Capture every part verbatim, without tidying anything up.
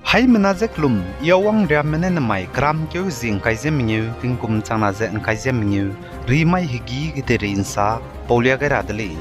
Haimena ze kelum, I Awang Riamme ne nemai keramkeu zi ngkai ze mengeu, tingkum changna ze ngkai ze mengeu, rimai hegî kedeirei nsa paulia gai ra de lei.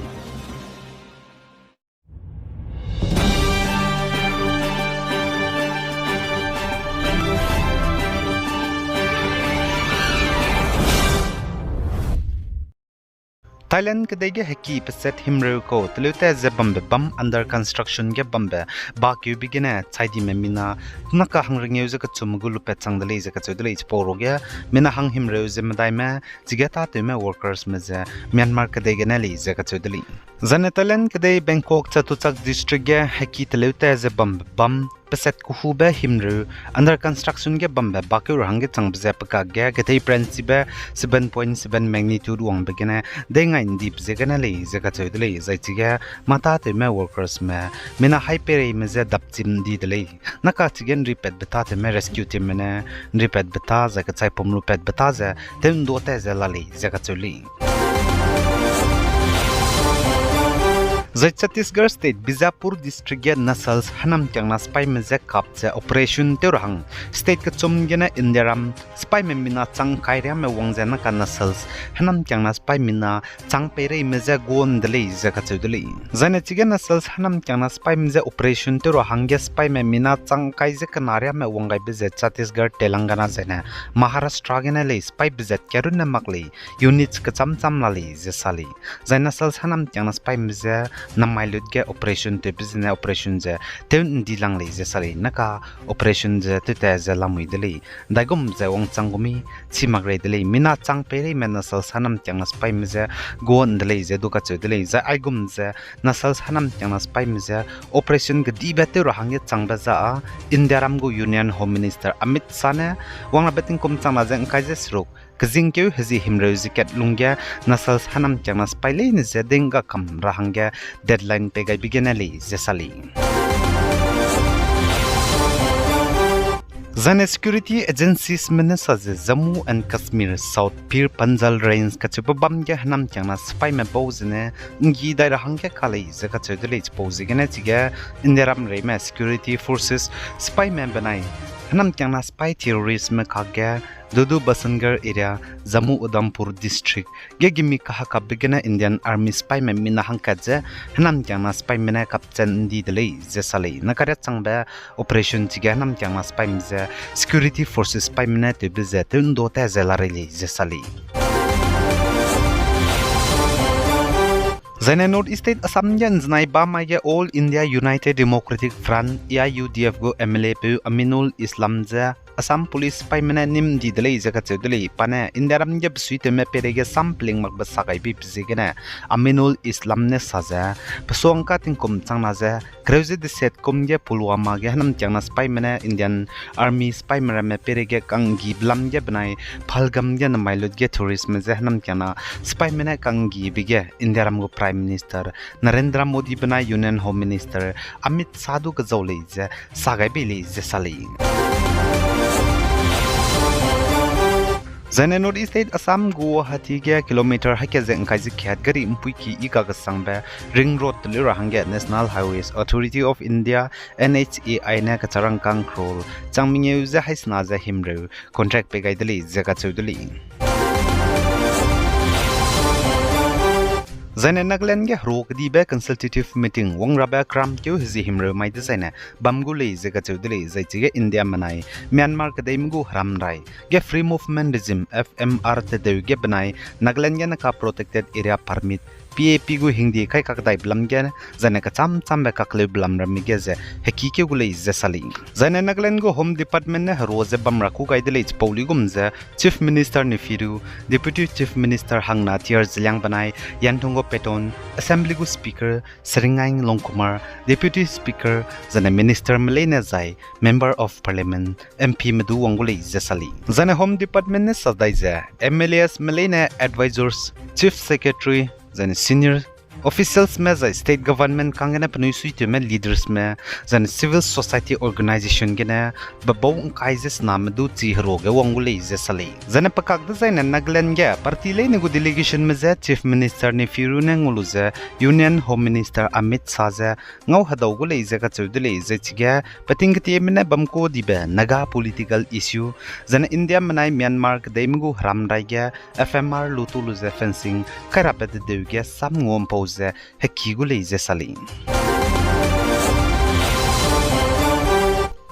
Thailand kedei ge heki peset himreu kau teleute ze bambe bam under construction ge bambe bakeube gene chaidime mina naka hangrengeu ze kechumme gu lupat chang de lei ze kacheu de lei. Chipau ruage mina hanghimreu ze medaime chige tâtewme workersme ze Myanmar kedei gene lei ze kacheu de lei. Zaine Thailand kedei Bangkok Chatuchak District ge heki teleute ze bambe bam peset kehube himreu under construction ge bambe bakeu ra hangge changbe ze pekak ge kedei branchibe seven point seven magnitude wangbe gene deingai ndibe ziegene lei ze kacheu de lei. Zai chige mâ tâtewme workersme mina haî peireime je dapchim di de lei. Naka chige nripatbe tâtewme rescue teamme ne nripatbe tâ zai kechaipum lupatbe tâ ze tew nduâ ta ze la lei ze kacheu lei. Zai Chhattisgarh State Bijapur District ge Naxals hênamkiangna sipaime je kap ze operation tew ra hang state kechum gene Indiaram sipaime mina chang kai riame wang ze naka Naxals hênamkiangna sipaime na chang peireime je guâ nde lei ze kacheu de lei. Zaine chige Naxals hênamkiangna sipaime je operation tew ra hangge sipaime mina chang kai ze kena riame wang gaibe ze Chhattisgarh, Telangana zaine Maharashtra gene lei, sipai bezat karunne mak lei, units kecham cham la lei ze sa lei. Zai Naxals hênamkiangna sipaime je namai lut ge operation tewbe zene operation ze tew ndi lang lei ze sa lei. Naka operation ze tewta ze lamui de lei. Daigum ze wangchang gu mi chi mak rei de lei. Mina chang peireime Naxals hênamkiangna sipaime je guâ nde lei ze du kacheu de lei. Zai aigum ze Naxals hênamkiangna sipaime je operation kedibe tew ra hangge changbe za â Indiaram gu Union Home Minister Amit Shah ne wangrabe tingkum changna ze ngkai ze seruk kezingkeu hezie himreu ze kat lungge Naxals hênamkiangna sipai leine je dingga kam ra hangge deadline pei gaibe gene lei ze sa lei. Zaine security agenciesme ne sa ze Jammu and Kashmir, South Pir Panjal Range kacheube bam ge hênamkiangna sipaime bau zene nggi dai ra hangge ka lei ze kacheu de lei. Chipau ziegene chige Indiaram reime security forces sipaime benai hênamkiangna sipai terroristme kakge Dudu Basangarh area, Jammu Udhampur District ge gimi kahakapbe gene Indian Army sipaime mina hangkat ze hênamkiangna sipaime ne kapchat ndi de lei ze sa lei. Nakaria changbe operation chige hênamkiangna sipaime ze security forces sipaime ne tewbe ze tew nduâ ta ze la rei lei ze sa lei. Zaine North East State Assam ge nzenai bamai ge All India United Democratic Front, A I U D F gu M L A peu Aminul Islam ze Assam Police sipaime ne nîm di de lei ze kacheu de lei. Pa ne Indiaram ge besuitewme peireige sam peling makbe sa gaibe ziegene Aminul Islam ne sa ze, pesuangka tingkum changna ze kereu ze deset kum ge Pulwama ge hênamkiangna sipaime ne Indian Army sipaime ramme peireige kanggibe lam ge benai Pahalgam ge namai lut ge touristme je hênamkiangna sipaime ne kanggibe ge Indiaram gu Prime Minister Narendra Modi benai Union Home Minister Amit Shah du kezau lei ze sa gai bei lei ze sa lei. Zaine North East State Assam Guwahati ge kilometer hakat ze ngkai ze kat gari mpuiki i kakesangbe ring road teleu ra hangge National Highways Authority of India, N H A I ne kacharangkang crore chang mengeu ze haisena ze himreu contract pei gai de lei ze kacheu de lei. Zaine Nagaland ge hero kedibe consultative meeting wangrabe kramkeu hezie himreu mai dezaine bam gu lei ze kacheu de lei. Zai chige India menai Myanmar kedeime gu heramrai ge Free Movement Regime, F M R tedeu ge benai Nagaland ge naka Protected Area Permit, P A P gu hingde kai kakdaibe lam ge zaine kecham chambe kakleube lam ramme ge ze hekîkeu gu lei ze sa lei. Zaine Nagaland gu Home Department ne hero ze bam ra kû gai de lei. Chipau luigum ze Chief Minister Neiphiu Rio, Deputy Chief Minister Hangna T R Zeliang benai Yanthoung gu Patton, Assembly gu Speaker Seringain Longkumar, Deputy Speaker zaine Minister me leine zai Member of Parliament, M P me du wang gu lei ze sa lei. Zaine Home Department ne sa dai ze M L As me leine advisors, Chief Secretary zaine senior Officialsme zai state government kang gene penui suitewme leadersme, zaine civil society organisation gene bebau ’ngkai ze sename du chi herua ge wang gu lei ze sa lei. Zaine pekak dezaine Nagaland ge party leine gu delegationme je Chief Minister Neiphiu Rio ne ngau lu ze Union Home Minister Amit Shah je ngau hedau gu lei ze kacheu de lei. Zai chige peting ketieme ne bam ku dibe Naga political issue, zaine India menai Myanmar kedeime gu heram rai ge F M R lutu lu ze fencing kai rabe dedeu ge sam nguampau ze heki gu lei ze sa lei.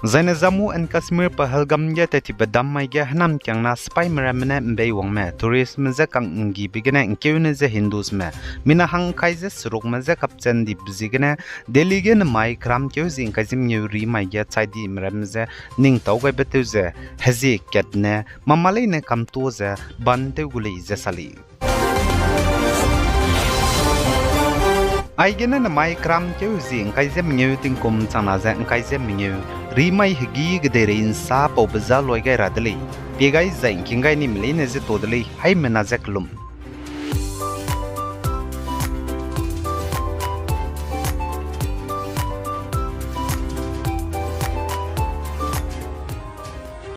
Zaine Jammu and Kashmir Pahalgam ge tattibe dam mai ge hênamkiangna sipaime ramme ne ’mbeiwangme touristme je kang ’nggibe gene ’ngkeune je Hindusme mina hang ’ngkai ze serukme je kapchandibe ziegene Delhi ge nemai keramkeu zi ’ngkai ze mengeu ri mai ge chaidime ramme je ningtau gaibe tew ze hezie kat ne mama leine kamtuâ ze ban tew gu lei ze sa lei. Aigene nemai keramkeu zi ’ngkai ze mengeu tingkum changna ze ’ngkai ze mengeu ri mai hegî kedeirei ’nsa paube ja luai gai ra de lei. Pie gai zai ’ngking gai nime leine je ta de lei, haimena je kelum.